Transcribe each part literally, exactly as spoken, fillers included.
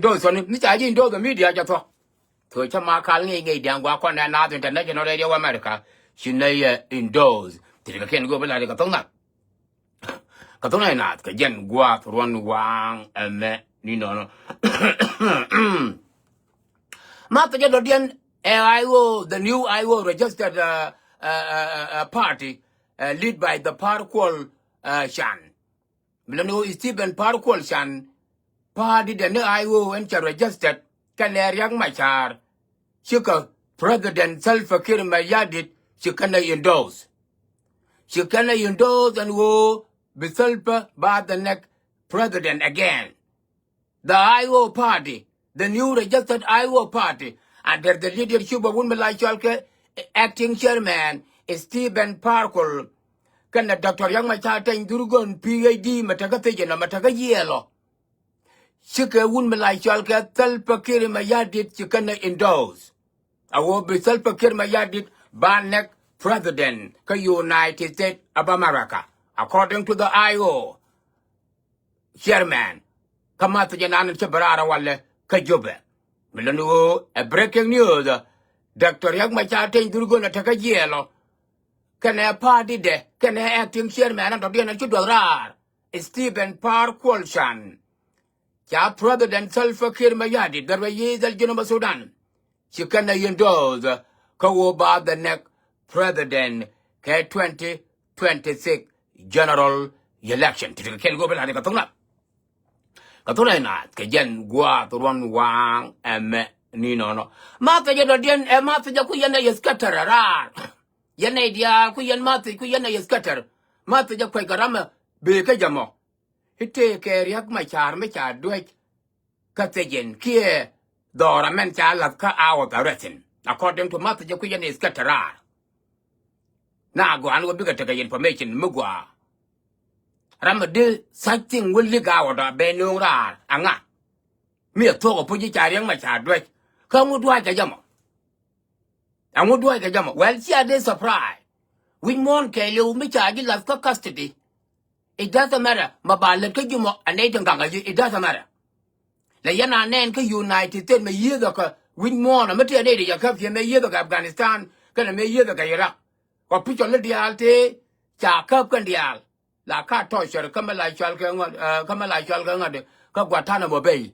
Those one, mi ca ji̱ endorse the media ca thɔ. So cä ma kal ŋi̱i̱c ŋi̱i̱c dia̱a̱ŋ gua̱a̱ kɔn ɛ Naath International Radio America. Ci nɛ yɛ endorse. Ti kɛ kɛn go̱o̱p ila ri kɛ thok nath. Kɛ thok nath kɛ jɛn gua̱a̱th ruɔ̱n waaŋ ɛmɛ ni nɔnɔ. Ma thok jɛ dɔ̱diɛn ɛ I O, the new I O registered, uh, uh, uh, uh, party, uh, led by the Par Kuol, uh, Chan. Mi lɛ ni ɣöö Stephen Par Kuol Chan, pa̱a̱tdɛ ni I O ɛn cɛ registered kɛnɛ Riek Machar, cikɛ President Salva Kiir Mayardit ci kɛnɛ endorse. Ci kɛnɛ endorse ɛn ɣöö bi Salva ba the next president again. The I O party, the new registered I O party, under the leadership of wun mi la cɔal kɛ acting chairman Stephen Par Kuol, kɛnɛ Doctor Riek Machar Teny Dhurgon, P H D, mɛ tekä thiec ɛnɔ, mɛ tekä yiɛɛl ɔ. Cikɛ wun mi la cɔal kɛ Salva Kiir Mayardit ci kɛnɛ endorse. A ɣöö bi Salva Kiir Mayardit ba next president kä United States of America, according to the I O chairman. Kä math jɛ nan cä bɛ raar walɛ kä Jubɛ. Mi lon ɣöö ɛ breaking news, Doctor Riek Machar Teny Dhurgon ɛ tekä jiɛɛl ɔ. Kɛnɛ pa̱a̱tdɛ kɛnɛ acting chairman an tɔ̱diɛn an ci duɔth raar, Stephen Par Kuol Chan, ca President Salva Kiir Mayardit, the Rais al Junub Sudan, ci kɛnɛ endorse kä ɣöö ba the next president kɛ twenty twenty-six general election. Ti ti kɛ kɛn go̱o̱p ila ri kɛ thok nath. Kɛ thok nath kɛ jɛn gua̱a̱th ruɔ̱n waaŋ ɛmɛ ni nɔnɔ. Math jɛ dɔ̱diɛn ɛ math jɛ ku yɛn ɛ scatter raar. Yɛn ɛ diaal ku yɛn math ku yɛn ɛ scatter. Math jɛ kuec kɛ ramɛ bee kä jɛ mɔ. I̱ tëëkɛ Riek Machar mi ca duäc kä thiec ɛn kiɛ dhɔr amɛn ca la̱th kä house arrest in, according to math jɛ kui̱c ɛn is kä te raar. Na gɔaa ni wä bikɛ tekɛ information mi gɔaa. Ram mi di such thing will leak out a ben nööŋ raar aŋa. Mi ɛ thuɔ̱k ɛ puc i̱ ca Riek Machar duäc. Kä ŋu dua̱c kɛ jɛ mɔ? Ɛŋu duɔ̱ɔ̱c kɛ jɛ mɔ? Well, cia dee surprise. Wi̱c muɔ̱ɔ̱n kɛɛliw mi ca ji̱ la̱th kä custody. It doesn't matter. Ma ba lät kä ji̱ mɔ a nɛy tin gaŋ a ji̱. It doesn't matter. Lɛ yɛn a nɛn kä United States mɛ yiëëth ɛ kɛ wi̱c muɔ̱ɔ̱n a mi tëë nɛy ti ca käp thiee mɛ yiëëth ɛ kɛ Afghanistan kɛnɛ mɛ yiëëth ɛ kɛ Iraq. Kɔ picɔl i̱ diaal tëë ca käp kɛn diaal. La ka tɔcɛr kä mɛ la cual kɛ ŋɔt, kä mɛ la cual kɛ ŋɔt kä Guantanamo Bay.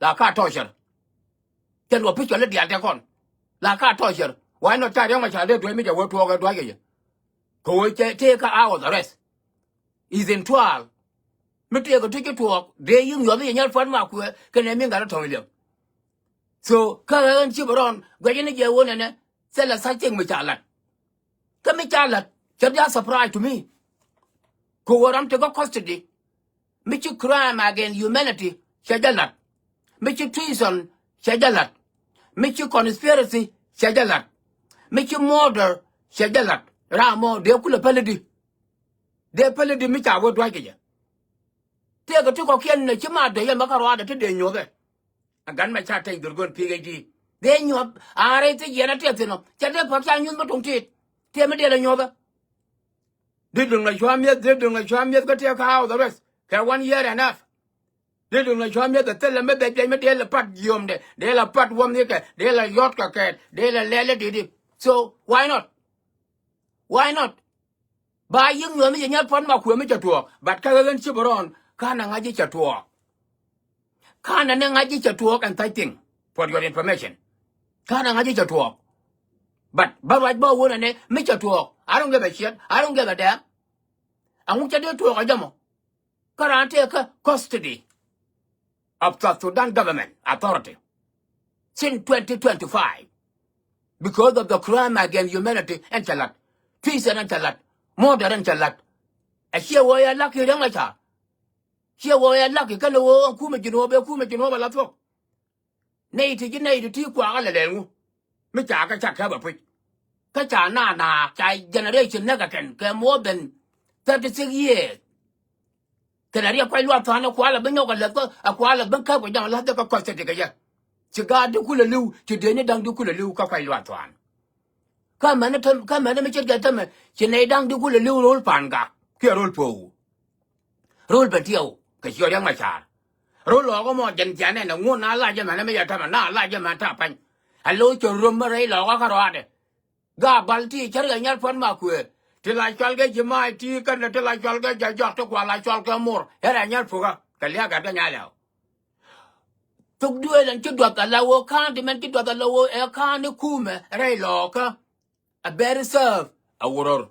La ka tɔcɛr. Cɛ luɔp picɔl i̱ diaal tɛ kɔn. La ka tɔcɛr. Why not ca Riek Machar dee duec mi jɛ wee tuɔɔk ɛ duac kɛ yɛ? Kɛ wee cɛ tëë kä house arrest. Is in trial. Mi tëë kɛ ti ci tuɔɔk dee yi̱k nyuɔth i̱ yɛ nyal pua̱t ma kuɛ kɛnɛ mi gat i̱ tɔ̱ŋ i̱ liɛm. So kä ɣän ci bɛ rɔn guɛc in i̱ jɛ wee nɛnɛ. Thilɛ such thing mi ca lat. Kä mi ca la̱t cɛ bia surprise to me. Kɛ ɣöö ram tekä custody mi ci crime against humanity cɛ jɛ la̱t. Mi ci treason cɛ jɛ la̱t. Mi ci conspiracy cɛ jɛ la̱t. Mi ci murder cɛ jɛ la̱t. Ram mɔ dee kulɛ päl i̱di? Dee päl i̱di mi ca wee dua̱c kɛ jɛ? Tëëkɛ ti kɔ̱kiɛn nɛ ci ma dee yɛ mɛ kä ruaadɛ ti dee nyuɔ̱thɛ. A gan ma ca tɛny dhurgon P H D. Dee nyuɔ̱th a rɛy thiec yɛn a tɛth thi̱n ɔ cɛ dee pa̱k ca nyuɔ̱th mi tuŋ tiit. Tëë mi dee lɛ nyuɔ̱thɛ. Dee duŋ la cua mi̱eth, dee duŋ la cua mi̱eth kä tëë kä house arrest kɛ one year and half. Dee duŋ la cua mi̱eth a thilɛ mi bɛc bɛc mi dee lɛ pat jiömdɛ, dee lɛ pat wämnikɛ, dee lɛ yɔ̱tkɛ kɛɛt, dee lɛ lɛl i̱ di̱t i̱. So why not? Why not? Ba yi̱k nyuɔ̱th mi cɛ nyal puɔ̱t ma kuëë mi cɛ tuɔɔk. But kä ɣän ci bɛ rɔɔn ka̱n a ŋa̱c ji̱ cɛ tuɔɔk. Ka̱n a ni ŋa̱c ji̱ cɛ tuɔɔk and such thing. For your information. Ka̱n a ŋa̱c ji̱ cɛ tuɔɔk. But bä ruac bä wun a ni mi cɛ tuɔɔk. I don't give a shit. I don't give a damn. Ɛŋu cɛ dee tuɔɔk a jɛ mɔ? Kä raan tëë kä custody of South Sudan government authority since twenty twenty-five because of the crime against humanity ɛn cɛ la̱t. Treason ɛn cɛ la̱t. Murder ɛn cɛ la̱t. Ɛ ciɛ wä yɛ la̱k i̱ Riek Machar. Ciɛ wä yɛ la̱k i̱ kɛn wä kumɛ Jinub ɛ kumɛ Jinub ɛ la̱th wä. Nɛy ti ji̱ nɛy ti ti kuakä lɛ lɛl ŋu. Mi ca kä ca kɛp a puc. Kä ca na na ca generation näk a kɛn kɛ more than thirty-six years. Kɛn a riɛk kuac luath thuan a kual a bi nyɔk a lɛth kä a kual a bi käp kɛ jam la̱th dee kä kɔc thɛt ti kɛ jɛ. Ci gaat di kulɛ li̱w ci dee ni da̱ŋ di kulɛ li̱w kä kuac luath thuan. Kä mɛn kä mɛn mi ce̱tkɛ tämɛ ci nɛy da̱ŋ di kulɛ li̱w ro̱l pa̱a̱n gak kiɛ ro̱l po̱o̱u. Ro̱l ben tiɛw kɛ ciɔ Riek Machar. Rɔ lɔɔkä mɔ jɛn jianɛ nɛ ŋun na lacɛ mɛn mi yɛ tämɛ na lacɛ mɛn ta pany. A lo̱ cɛ rom mi rɛy lɔɔkä kä rɔadɛ. Ga bal ti cär kɛ nyal puɔ̱n ma kuëë. Ti la cual kɛ ji̱ mac ti kɛn ti la cual kɛ jɔjɔk ti kua la cual kɛ mor. Ɛ rɛ nyal pukä kɛ liak gat kɛ nyal yɛw. Thok duëël ɛn ci duɔth ala wä ka̱a̱n ti mɛn ci duɔth ala wä ɛ ka̱a̱n ni kumɛ rɛy lɔɔkä. A bɛri sääp a wuror.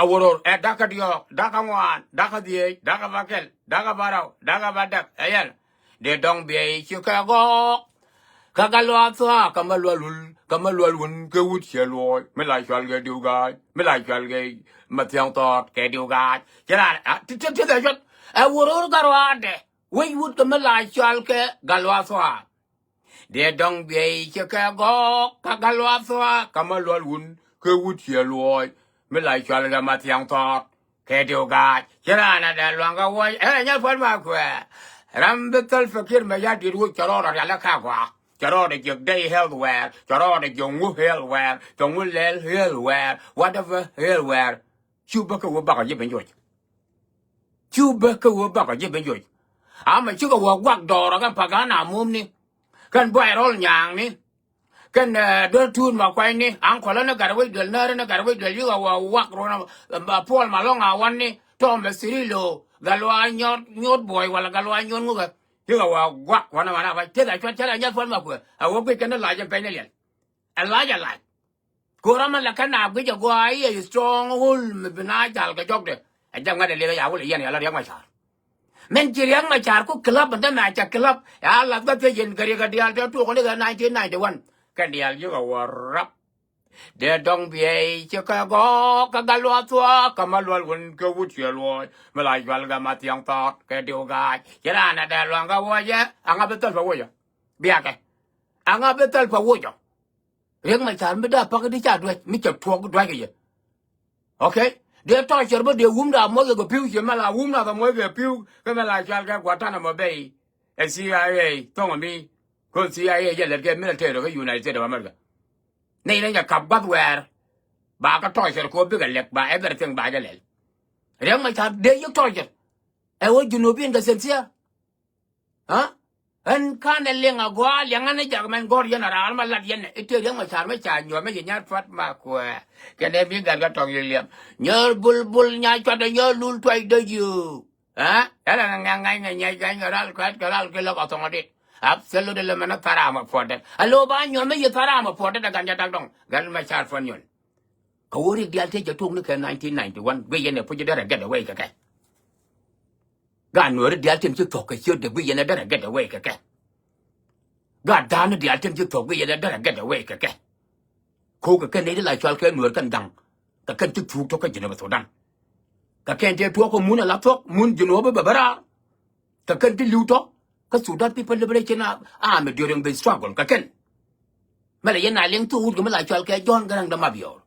A wuror ɛ dakä diɔ̱ɔ̱k, dakä ŋuan, dakä dhieec, dakä bäkɛl, dakä bärɔw, dakä bädäk ɛ yɛn. Dee dɔ̱ŋ biɛy ci kɛ gɔɔk. Kä gat luaak thuaak kä mä lual wun, kä mä lual wun kɛ wut ciɛ luɔɔc mi la cual kɛ diw ga̱a̱c mi la cual kɛ ma thiäŋ thɔɔt kɛ diw ga̱a̱c. Ci raan ti ti ti kɛ cuɔt ɛ wuror gat ruaadɛ. Wec wut kä mi la cual kɛ gat luaak thuaak. Dee dɔ̱ŋ biɛy ci kɛ gɔɔk kä gat luaak thuaak kä mä lual wun kɛ wut ciɛ luɔɔc mi la cual kɛ ma thiaŋ thɔɔt kɛ diw ga̱a̱c. Ci raan a dee luaŋ kɛ wuɔc ɛ rɛ nyɛ puɔ̱t ma kuɛ. Ram bi thäl pekir mɛ ya dit wuc cɛ rɔɔdɛ rial ɛ ka gua̱a̱k. Cɛ rɔɔdɛ jiɛk day health wɛɛr, cɛ rɔɔdɛ jiɛk ŋu health wɛɛr, cɛ ŋu lɛl health wɛɛr, whatever health wɛɛr. Cu bä kä wä bakɔ ji̱ ben juɔc. Cu bä kä wä bakɔ ji̱ ben juɔc. Amɛ cikɛ wä guak dɔɔrɔ kɛn pagana mumni. Kɛn buay rɔl nyaŋni. Kɛn duer tuut ma kuayni aŋ kɔlä ni gat wec duel nääri ni gat wec duel yikɛ wä wak ruɔn. Puɔl ma lɔŋ a wanni tɔmɛ siri lo galua nyot nyot buɔy wala galua nyot ŋukɛ. Yikɛ wä guak wanɛ wanɛ ba teth a cuat cɛl a nyɛl puɔl ma kuɛ a wä guic kɛn ni lac in pɛny ni liɛl. Ɛ lac a lac. Ko̱r amä lɛ kɛn a guic a gɔaa i̱ a stronghold mi bi na jal kɛ jɔkdɛ. Ɛ jɛ ŋa̱t ɛ liɛk ɛ ya wul ɛ yɛn ya la Riɛk Macar. Mɛn ci Riɛk Macar ku club ɛn dämɛ a cɛ club ya lath kä thiec yɛn kɛ riɛk ɛ diaal tɛ tuɔk ni kɛ nineteen ninety one. Kɛn diaal ji̱ kɛ wä rap. Dee dɔ̱ŋ biɛy ci kɛ gɔɔk kɛ gat luaak thuaak kɛ ma lual wun kɛ wut ciɛ luɔɔc mi la jual kɛ ma thiaŋ thɔɔt kɛ diw ga̱a̱c. Ci raan ɛ dee luaŋ kɛ wuɔcɛ aŋa bi thäl pɛ wuɔcɛ. Biakɛ aŋa bi thäl pɛ wuɔcɛ. Riɛk Macar mi dee apak di ca duäc mi cɛ tuɔɔk duäc kɛ yɛ. Okay. Dee tɔcɛr bä dee wum da muɔc kɛ pi̱w ciɛ mɛ la wum na kɛ muɔc kɛ pi̱w kɛ mɛ la cual kɛ Guantanamo Bay. Ɛ C I A thɔŋ mi. Kä C I A jɛ lɛt kɛ military kɛ United States of America. Nɛy ni jɛ kap gua̱th wɛɛr. Ba kä tɔcɛr kɛ wä bikɛ lɛk ba everything ba jɛ lɛl. Riɛk Macar dee yik tɔcɛr. Ɛ wä Junubin kɛ sincere. Aa? Ɣän ka̱n ɛ liŋ a gɔaa liɛŋä ni jak mɛn gɔ̱r yɛn a raar ma lat yɛn ɛ i̱ tëë Riɛk Macar mi ca nyuɔ̱ɔ̱m mi ci nyar pua̱t ma kuɛ. Kɛn ɛ mi gat kä tɔŋ yɛ liɛm nyɔr bulbul nya cuat ɛ nyɔr lul tuac dee jiö. Aa? Ɛ la ŋa̱ ŋa̱ ŋa̱ ŋa̱ ŋa̱ ŋa̱ ral kuɛt kɛ ral ki lɔk a thɔŋ a dit. Ap thil lot ɛ lɛ mɛn a tharam a puɔt dɛn a lo̱o̱ ba nyuɔ̱ɔ̱m mi ci tharam a puɔt dɛn a gan jɛ tak dɔŋ gan Macar puɔt nyuɔ̱n. Kɛ wä rik diaal tëë cɛ tuɔɔk ni kɛ nineteen ninety one guic yɛn ɛ puc derɛ get away kɛ kɛ. Gaat nuɔ̱ɔ̱ri diaal tin ci thuɔ̱k kɛ ciötdɛ guic yɛn ɛ derɛ get away kɛ kɛ. Gaat da̱a̱ni diaal tin ci thuɔ̱k guic yɛn ɛ derɛ get away kɛ kɛ. Ko̱o̱k kɛ kɛn nɛy ti la cual kɛ nuɔ̱ɔ̱r kɛn da̱ŋ kɛ kɛn ci thuuk tɔ̱ kä Jinub Thudan. Kɛ kɛn tëë tuɔɔk kɛ mun ala thuɔ̱k mun Jinub bä bä raar. Kɛ kɛn ti li̱w tɔ̱ kä Sudan People Liberation Army during the struggle kɛ kɛn. Mɛ lɛ yɛn a liŋ thok wut kɛ mi la cual kɛ John Garang de Mabior.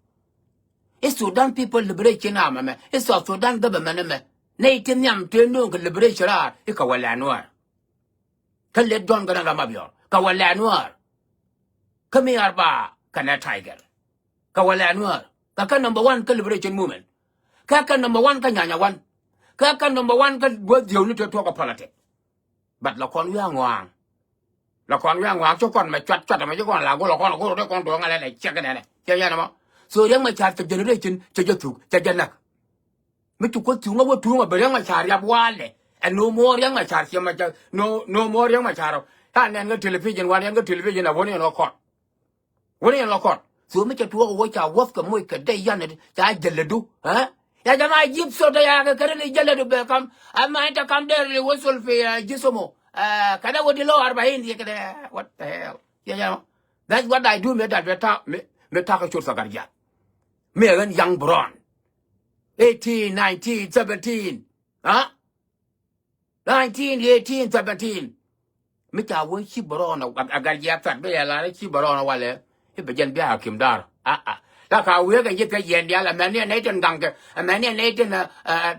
I̱ Sudan People Liberation Army mɛ i̱ South Sudan government mɛ nɛy ti nhiam tëë nööŋ kɛ liberation raar i̱ kɛ wä lɛ Nuäär. Kä lɛ John Garang de Mabior kɛ wä lɛ Nuäär. Kä mi arba kɛnɛ Tiger. Kɛ wä lɛ Nuäär kɛ kɛ number one kä liberation movement. Kɛ kɛ number one kä nyanya wan. Kɛ kɛ number one kä guäth dhieu ni te tuɔk kɛ politic. But la kɔn wi̱i̱ aŋɔaŋ. La kɔn wi̱i̱ aŋɔaŋ ci kɔn mɛ cuat cuat mɛ ci kɔn la go̱l la kɔn go̱l dee kɔn duɔ̱ɔ̱ŋ alɛ lɛ ciɛk inɛnɛ. Ciɛ yɛn ɛmɔ. So Riɛk Macar cɛ generation cɛ jɛ thuk cɛ jɛ näk. Mi ci kuoth thuŋä wä tuŋä bɛ Riɛk Macar yap walɛ. Ɛ no more Riɛk Macar ciɛ ma ca no no more Riɛk Macar. Ka nɛn kä television wan yɛn kä television a wä ni yɛn kä kɔt. Wä ni yɛn kä kɔt. So mi cɛ tuɔɔk wä ca wäth kɛ moc kɛ dee yan ca jälɛdu. Ɛ ya jama jip sot ya kɛ kɛ ri ni jälɛdu bɛ kam. Ama inta kam der li wasul fi jisomo. Kɛ dee wä di lo arbain yɛ kɛ dee what the hell. Ya jama. That's what I do mi da mi ta mi ta kɛ cur sagar jat. Mi ɣän young brown. Eighteen, nineteen, seventeen. Aa? Nineteen, eighteen, seventeen. Mi ca wee ci bärɔɔn a gat jiath thar bi yɛ lar ci bärɔɔn a walɛ. I̱ bɛ jɛn bi a kim dar. Aa. La ka wee kɛ ji̱ kɛ yɛn dial a mɛn ni a nɛy tin gaŋ kɛ a mɛn ni a nɛy tin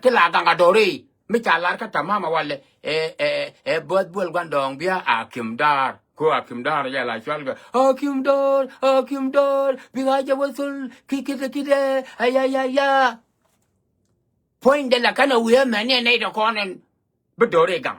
ti la gaŋ a dɔri. Mi ca lar kä tamam a walɛ ɛ ɛ ɛ bäth buɔl gua̱n dɔɔŋ bi a kim dar. Ko a kim dar yɛ la cual kɛ a kim dar a kim dar bi a jɛ wä thul ki kidɛ kidɛ a ya ya ya. Puɔ̱nydɛ la kɛn a wi̱i̱ ɛmɛn ni ɛ nɛy ti kɔn ɛn bi do̱ri gaŋ.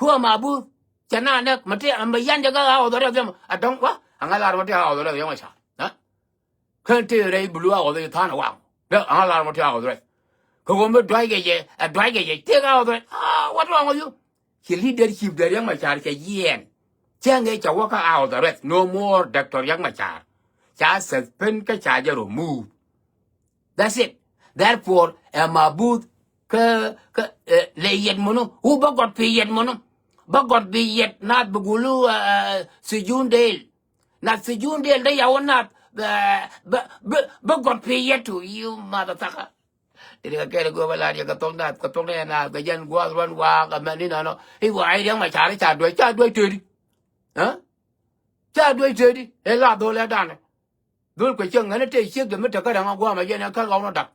Kuɛ ma buth. Cɛ na nɛk ma ti ma yan jɛ kä a ɣɔth rɛth yɛm a dɔŋ wa. A ŋa lar ma ti a ɣɔth rɛth yɛm a ca. Kän ti rɛy bulu a ɣɔth rɛth than a waŋ. Dɛ a ŋa lar ma ti a ɣɔth rɛth. Kɛ ɣöö mi duac kɛ jɛ a duac kɛ jɛ ti a ɣɔth rɛth a wat waŋ ɣɔth yu. Ci leadership dɛ Riek Machar cɛ yiɛn. Cɛ ŋɛ cɛ wä kä a ɣɔth rɛth no more Doctor Riek Machar. Ca suspend kä ca jɛ remove. That's it. Therefore ɛ ma buth kä kä lɛ yɛt mɔnɔ wu bä gɔt pi yɛt mɔnɔ bä gɔt pi yɛt nath bi gulu sijun del nath sijun del dee yaw nath bä bä bä gɔt pi yɛt tu you motherfucker. Ti ri kɛ kɛɛl go̱o̱r bä la riɛk kɛ thok naath kɛ thok naath kɛ jɛn gua̱a̱th ruan waak amɛn ni nɔnɔ i̱ wa i̱ riɛk ma car i̱ ca duec ca duec tëëdi. Ɛ ca duec tëëdi ɛ la dhol ɛ danɛ. Dhol kuɛ cieŋ ŋäni tëë ciek dee mi tekä rɛŋ a gua̱a̱m a jɛn ɛ kän ɣɔw nɔ dak.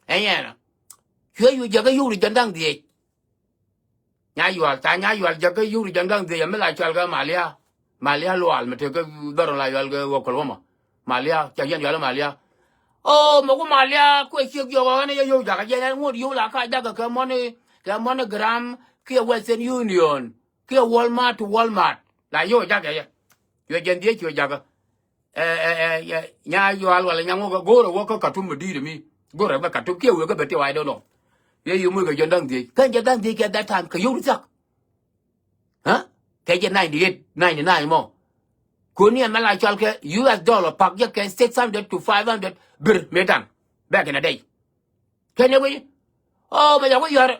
Ɛ nyɛɛnä cuɛ yu jɛ kä yuk ri jɛn da̱ŋ dhiec. Nya yual ca nya yual jakä yuri jɛn gaŋ dhiec ami la cual kɛ malia. Malia lual mi tek kɛ dhɔr la yual kɛ wä kol wä mɔ. Malia ca yɛn yual malia. O mɛ ku malia kuɛ ciek jɔk ɣän yɛ yio̱w jakä jɛn ɛn ŋot yio̱w la ka jakä kɛ mɔni kɛ mɔni gram kiɛ Western Union kiɛ Walmart to Walmart la yio̱w jakä yɛ. Cuɛ jɛn dhiec cuɛ jakä. Ɛ ɛ ɛ nya yual wala nya ŋuɔk go̱o̱rɛ wä kä Katum mi di̱i̱t mi go̱o̱rɛ bä Katum kiɛ wek kä bɛ ti wai dɔnɔ. Yɛ yi muc kɛ jɔn da̱ŋ dhiec kɛn jɛ da̱ŋ dhiec kɛ that time kɛ yio̱w ri thiak. Ɛ kɛ jɛ ninety eight ninety nine mɔ. Koni ɛmɛ la cɔal kɛ U S dollar pak jɛ kɛ six hundred to five hundred bir mi da̱ŋ. Back in a day. Kɛn yɛ wi̱c. O mɛ jɛ wi̱c yɔr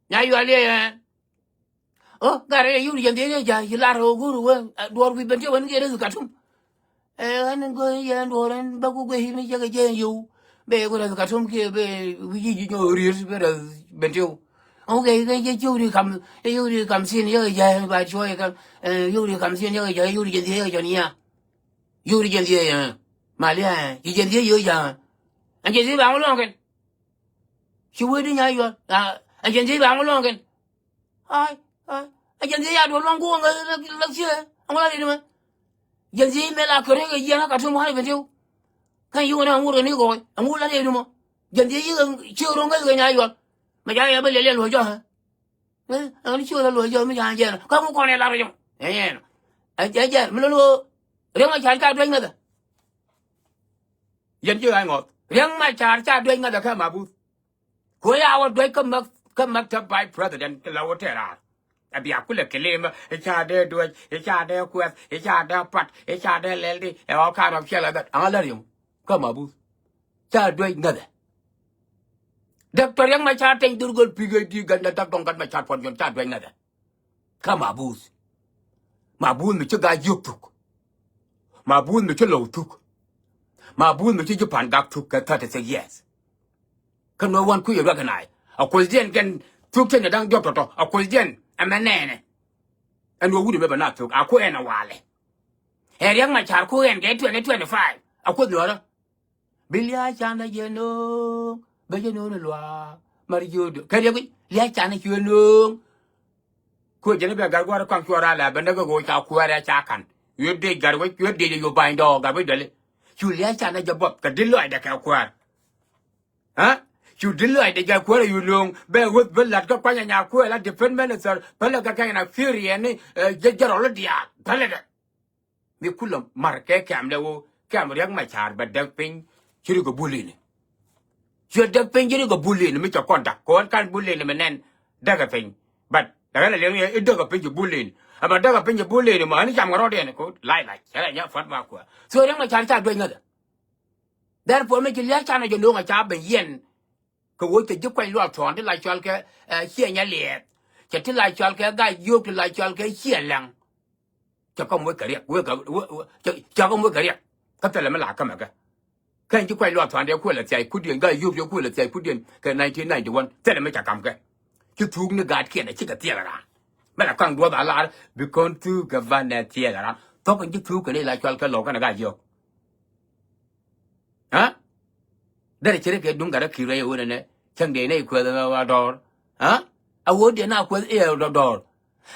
nya yual yɛ yɛ. O gat rɛy yuri jɛn dhiec yɛ ja̱ ci lar ɣöö go̱o̱r wee duɔɔr wi̱i̱ ben tiɛ wän kiɛ rɛth Katum. Ɛ ɣän in go̱o̱r yɛn duɔɔr ɛn bä ku guey mi cɛ kɛ jɛ yio̱w. Bɛ ku rɛth Katum kiɛ bɛ wi̱c ji̱ ji̱ nyɔk riet bɛ rɛth ben tiɛ. O kɛ kɛ jɛ ciok ri kam ɛ yio̱w ri kam sin yɛ kɛ ja̱ ba cuɔ yɛ kam ɛ yio̱w ri kam sin yɛ kɛ ja̱ yuri jɛn dhiec yɛ kɛ jɔn ya. Yuri jɛn dhiec yɛ malia ɛ ci jɛn dhiec yio̱w ja̱. Ɛn jɛn dhiec ba ŋu luɔ̱ŋ kɛn. Ci wee di nya yuɔl a jɛn dhiec ba ŋu luɔ̱ŋ kɛn. Ai ai a jɛn dhiec ya duɔl luɔ̱ŋ ku ŋä lak ciɛ. Aŋu la ri di mɛ jɛn dhiec mɛ la kɛrɛ kɛ yiɛn a Katum ɣän ben tiw. Kɛn yi ɣän a ŋur kɛ ni gɔɔy aŋu la ri di mɔ. Jɛn dhiec yi ciek ro̱ŋ kɛ kɛ nya yuɔl. Mɛ ca yɛ bä liɛl yɛ luɔ̱c jɔ̱ ɛ. Ɛ ɣän ciek la luɔ̱c jɔ̱ mi ca jɛn kä ŋu kɔn ɛ la rɔ jɔ̱. Ɛ jɛn ɛ jɛn mi lol ɣöö riɛŋ ma car ca duec ŋäthɛ. Yɛn ji̱ ɣa̱c ŋɔth riɛŋ ma car ca duec ŋäthɛ kä mabuth. Ku ya wä duec kä mäk kä mäk te vice president ti la wä te raar. A bia kulɛ kilim i̱ ca dee duec i̱ ca dee kuɛth i̱ ca dee pat i̱ ca dee lɛl di ɛ ɣɔw ka̱n ɔ ciɛ la dhɛt aŋa lär yom. Kä mabuth ca duec ŋäthɛ. Däk tɔ riɛŋ ma ca teny dhur göl P H D gat na däk dɔŋ gat ma ca puɔt yɔn ca duec ŋäthɛ. Kä mabuth. Mabuth mi ci ga̱a̱c jiök thuk. Mabuth mi ci lo̱w thuk. Mabuth mi ci ji̱ pa̱n gak thuk kɛ thirty six years. Kä nuɔ̱ wan kui̱ ɛ ruac kɛ na̱a̱c a kuothdiɛn kɛn thuk cä ni da̱ŋ diɔ̱k tɔ̱tɔ̱ a kuothdiɛn ɛmɛ nɛɛnɛ. Ɛn nuɔ̱ wut ɛmɛ bɛ na thuk a kuɛ ɛn ɛ walɛ. Ɛ riɛk ma ca̱r ku ɛn kɛ twenty twenty five a kuoth nuɔ̱ɔ̱rä. Bi lia̱a̱ canɛ jɛ nööŋ bɛ jɛ nööŋ ni luaak mari jiöödö kɛ riɛk wi̱c lia̱a̱ canɛ cuɛ nööŋ. Kuɛ jɛn i̱ bɛ gat gua̱r kɔaŋ cuɔ raal ɛ bɛ näk i̱ ɣöö ca kuäär ɛ ca ka̱n. Yuɛ dec gat wec yuɛ dec i̱ yuɔ ba̱ny dɔɔk gat wec dɔli. Cu lia̱a̱ canɛ jɛ buɔth kɛ di̱t lɔcdɛ kɛ kuäär. Ɛ cu di̱t lɔcdɛ jɛ kuäär ɛ yu nööŋ bɛ ɣöth bi la̱t kä kuany ɛ nya kuäär la defense minister pälɛ kɛ kɛn ɛ na firiɛni jɛ jɛ rɔl i̱ diaal pälɛ dɛ. Mi kulɛ mar kɛ kɛm lɛ ɣöö kɛm riɛk ma ca̱a̱r bɛ däk piny. Ci ri kɛ bulini. Cuɛ däk piny ci ri kɛ bulini mi cɛ kɔn da̱k kɛ ɣän kan bulini mi nɛn däkɛ piny. But däkɛ lɛ liɛŋ yɛ i̱ däkɛ piny ci bulini. Ama däkɛ piny ci bulini ma ɣän i̱ cam kɛ rɔ̱diɛn ko lac lac cɛ lɛ nyɛ pua̱t ma kuɛ. So riɛk ma ca̱a̱r ca duec ŋäthɛ. Therefore mi ci lia̱a̱ canɛ jɛ no̱o̱ŋ a ca ben yɛn. Kɛ ɣöö cɛ ji̱ kuany luaak thuɔ̱ɔ̱n ti la cɔal kɛ ciɛ nyɛ liɛɛth. Cɛ ti la cɔal kɛ gac yio̱o̱k ti la cɔal kɛ ciɛ läŋ. Cɛ kɔm wec kɛ riɛk wek kɛ cɛ kɔm wec kɛ riɛk. Kä thilɛ mi la kämɛ kɛ kɛn ji̱ kuany luaak thuɔ̱ɔ̱n ti kuël ɛ thiac kutdiɛn gac yio̱o̱k ti kuël ɛ thiac kutdiɛn kɛ nineteen ninety one thilɛ mi cɛ ka̱m kɛ. Ci thuuk ni gaatkiɛn ɛ cikɛ thiɛk raan. Bɛ la kaŋ duɔth a lar bi kɔn thuuk kɛ banɛ thiɛk raan thɔk kɛn ji̱ thuuk kɛn i̱ la cɔal kɛ lɔk kɛn ɛ gac yio̱o̱k. Aa derɛ ci rɛ kɛ duŋ gat rɛ ki̱i̱r rɛ yɛ wen ɛnɛ cäŋ dee nɛ i̱ kuɛth ɛ wa dɔɔr. Aa a wä dee na kuɛth i̱ ɛ dɔɔr.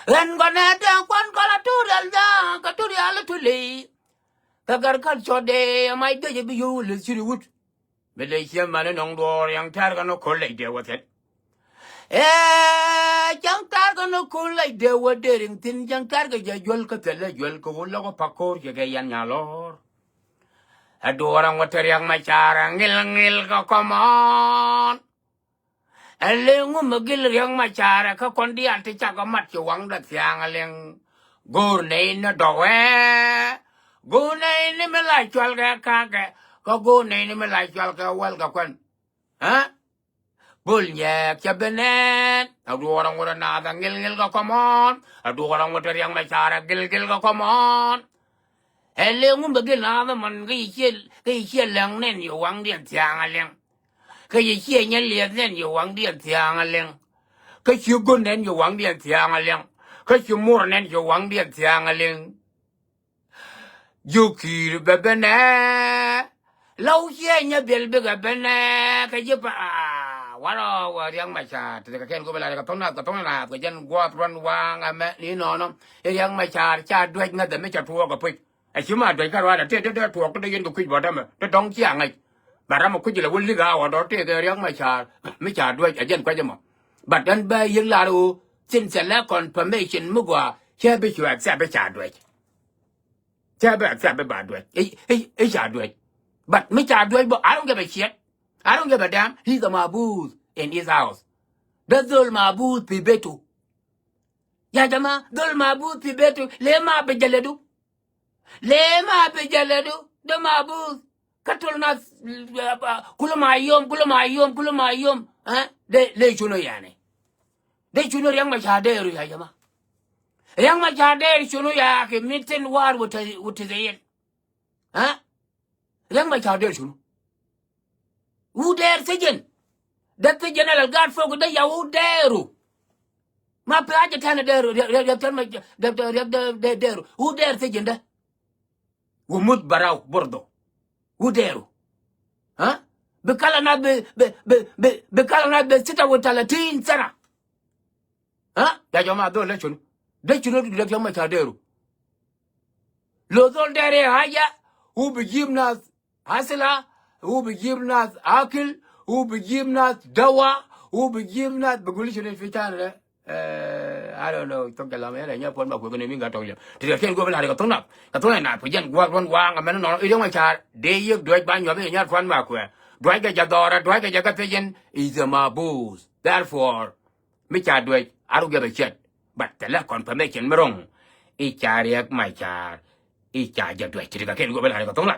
Ɣɛn gɔnɛ dee kuan kɔl a tuurial ja̱a̱ kɛ tuurial i̱ tuli. Kɛ gat kal cɔt dee ɛ mac dee jɛ bi yio̱w leth ci ri wut. Bi ley ciɛ mani nɔŋ duɔɔr yɛn tɛ̈r kɛn ɛ ko̱l lec dee wä thi̱n. Ɛ cäŋ tɛ̈r kɛn ɛ ko̱l lec dee wä dee riŋ thi̱n cäŋ tɛ̈r kɛ jɛ juäl kä thilɛ juäl kɛ wä lo̱k ɛ pa̱k ko̱r ciɛ kɛ yɛn nya lɔ̱ɔ̱r. Ɛ duɔɔr ɛŋu te riɛk ma ca̱a̱r ɛ ŋil ŋil kɛ kɔmɔɔn. Ɛ leŋ ŋu mi gil riɛk ma ca̱a̱r ɛ kä kɔn diaal ti cakɔ mat ci waŋdɛ thia̱a̱ŋ ɛ liŋ. Go̱o̱r nɛy ni dɔ̱wɛ. Go̱o̱r nɛy ni mi la cual kɛ kakɛ kä go̱o̱r nɛy ni mi la cual kɛ wäl kɛ kuan. Ɛ bol nyɛɛk cɛ ben nɛɛn ɛ duɔɔr ɛŋu rɛ naath ɛ ŋil ŋil kɛ kɔmɔɔn. Ɛ duɔɔr ɛŋu te riɛk ma ca̱a̱r ɛ gil gil kɛ kɔmɔɔn. Ɛ leŋ ŋu mi gil naath ɛmɔn kä yi ciɛ kä yi ciɛ lɛŋ nɛn yi waŋdiɛn thia̱a̱ŋ ɛ liŋ. Kä ci ciɛ nyɛ liɛth nɛn ci waŋdiɛn thia̱a̱ŋ a liŋ. Kä ci go̱n nɛn ci waŋdiɛn thia̱a̱ŋ a liŋ. Kä ci mor nɛn ci waŋdiɛn thia̱a̱ŋ a liŋ. Ji̱ Ki̱i̱r bɛ ben ɛ. Lɔw ciɛ nyɛ biɛl bikɛ ben ɛ kɛ ji̱ pa, aa, warɔ wä Riɛk Macar. Ti kɛ kɛn go̱ bɛ la kɛ thɔŋ na, kɛ thɔŋ na kɛ jɛn gua̱a̱th ruɔ̱n waŋ ɛmɛ ni nɔnɔ. Riɛk Macar ca duec ŋäthɛ mi ca tuɔɔk kɛ puc. Ɛ ci ma duec kä ruaadɛ tëë dee dee tuɔɔk kä dee yɛn kɛ kui̱c bɔt ɛmɛ dee dɔ̱ŋ ciaŋ ŋäc. Bɛ ram ɛ kui̱c lɛ wä lik a wä dɔ̱ tëë kɛ Riɛk Macar mi ca duec ɛ jɛn kuec ɛmɔ. But ɛn bɛ yiëk lar ɣöö thin thilɛ confirmation mi gɔaa cɛ bi cu accept bi ca duec. Cɛ bi accept bi ba duec i̱ i̱ i̱ ca duec. But mi ca duec bä, I don't give a shit. I don't give a damn. He's a mabuth in his house. Dee dhol mabuth pi betu. Ya jama, dhol mabuth pi betu. Le ma bi jaledu. Le ma bi jaledu. De mabuth. Katul nas, kulu ma yom, kulu ma yom, kulu ma yom. Ha? De le chuno yani. De chuno Riɛk Macar deeru ya jama. Riɛk Macar deeru chuno ya ke mitten war wuti, wuti zeyen. Ha? Riɛk Macar deeru chuno. Wu deer sijin. De sijin alal gaat fok de ya wu deeru. Ma pe aje tane deeru, Riɛk, Riɛk, Riɛk tane ma, de, de, Riɛk de, de, deeru. Wu deer sijin de. Wu muth barau bordo. Wu deeru. Ha? Bi kala nas bi, bi, bi, bi, bi kala nas bi sita wa talatin sana. Ha? Ya jama dhol de chunu. De chunu Riɛk Macar deeru. Lo dhol deer ya haja. Wu bi jib nas hasila. Wu bi jib nas akil. Wu bi jib nas dawa. Wu bi jib nas bi guli chunu fi tani de. Eh, I don't know. Thok jalam ya nya puan ma kuɛ kene mi ga thok jalam. Ti kɛ kɛn go̱ bi la kɛ thok na. Kɛ thok na kɛ jɛn gua̱a̱th ruɔ̱n waŋ amɛn nɔ. Riɛk Macar dee yiëk duec ba nyuɔth i̱ nyar puan ma kuɛ. Duec kɛ jɛ dhɔra, duec kɛ jɛ kɛ thiecin is a mabuth. Therefore, mi ca duec, I don't give a shit. But thilɛ confirmation mi ro̱ŋ i̱ ca Riɛk Macar i̱ ca jɛ duec. Ti kɛ kɛn go̱ bi la kɛ thok na.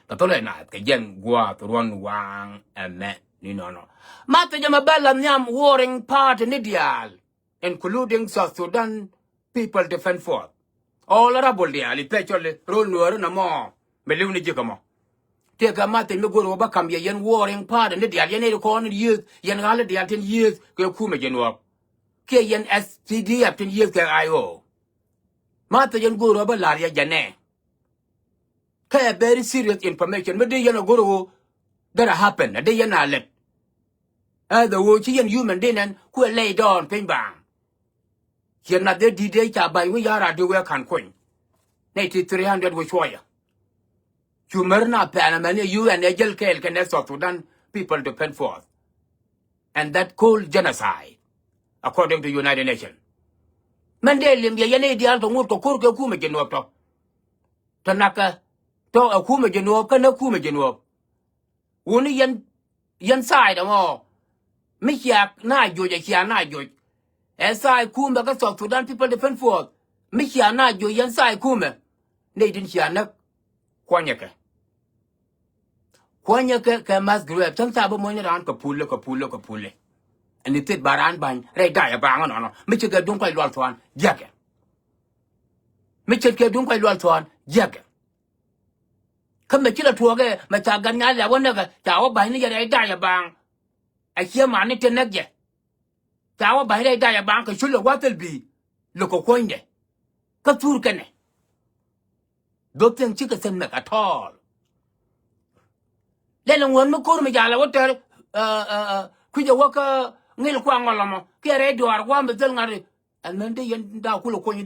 Kɛ thok na kɛ jɛn gua̱a̱th ruɔ̱n waŋ ɛmɛ ni nɔnɔ. Ma thok jɛ ma bɛ la nhiam warring party ni diaal, including South Sudan People Defense Force. All rebel diaal, especially rol Nuäri na mɔ, mi li̱w ni ji̱ kä mɔ. Tëëkɛ ma thok mi go̱r wä bä kam yɛ yɛn warring party ni diaal, yɛn eri kɔn yieth, yɛn ɣa̱l diaal tin yieth kɛ kumɛ Jinub. Kiɛ yɛn S P D F tin yieth kɛ I O. Ma thok yɛn go̱r wä bä la̱r yɛ jɛnɛ. Kɛ very serious information mi dee yɛn a go̱r wä dee happen, a dee yɛn a lɛt. Ɛ the wä ci yɛn human dee nɛn kuɛ lay down piny baaŋ. Ciɛ nath dee di̱t dee ca ba̱ny wi̱c ya̱r a dee wee ka̱n kuny. Nɛy ti three hundred wä cuɔyɛ. Cu mär na pɛn amɛn i̱ U N ɛ jäl kɛɛl kɛnɛ South Sudan People Defense Force. And that called genocide, according to United Nations. Mɛn dee lim yɛ yɛn i̱ diaal tɔ ŋut kɛ ko̱r kɛ kumɛ Jinub tɔ. Tɔ nakɛ tɔ ɛ kumɛ Jinub kä nä kumɛ Jinub. Wuni yɛn, yɛn side ɛmɔ. Mi cia na joc, ɛ cia na joc. Ɛ side kumɛ kä South Sudan People Defense Force. Mi cia na joc yɛn side kumɛ. Nɛy tin cia näk. Kuɔnyɛ kɛ. Kuɔnyɛ kɛ, kɛ mass grave. Cäŋ thaap bä muɔ̱nyni raan kɛ pulɛ, kɛ pulɛ, kɛ pulɛ. Ɛn ni thit ba raan ba̱ny rɛy da̱a̱ ɛ baaŋ ɛnɔnɔ. Mi ce̱tkɛ duŋ kɔc lual thuan jiäkɛ. Mi ce̱tkɛ duŋ kɔc lual thuan jiäkɛ. Kä mɛ ci la tuɔɔkɛ mɛ ca gat nyaal ya wä näkɛ ca wä ba̱ny ni yɛ rɛy da̱a̱ ɛ baaŋ. A ciɛ man ni te näk jɛ. Ca wä ba̱ny rɛy da̱a̱ ɛ baaŋ kɛ cul ɛ wathil bi̱i̱. Lo̱k kɛ kuɔ̱nydɛ. Kä thur kɛnɛ. Those things cikɛ sense make at all. Lɛl ŋuɔ̱n mi ko̱r mi jalɛ wä tɛr, ɛ, ɛ, ɛ, kui̱cɛ wä kä ŋil kuaŋ ŋɔl ɔmɔ kiɛ rɛy duaar gua̱a̱m bi thil ŋa̱t. Ɛn mɛn dee yɛn da̱a̱ kulɛ kuɔ̱ny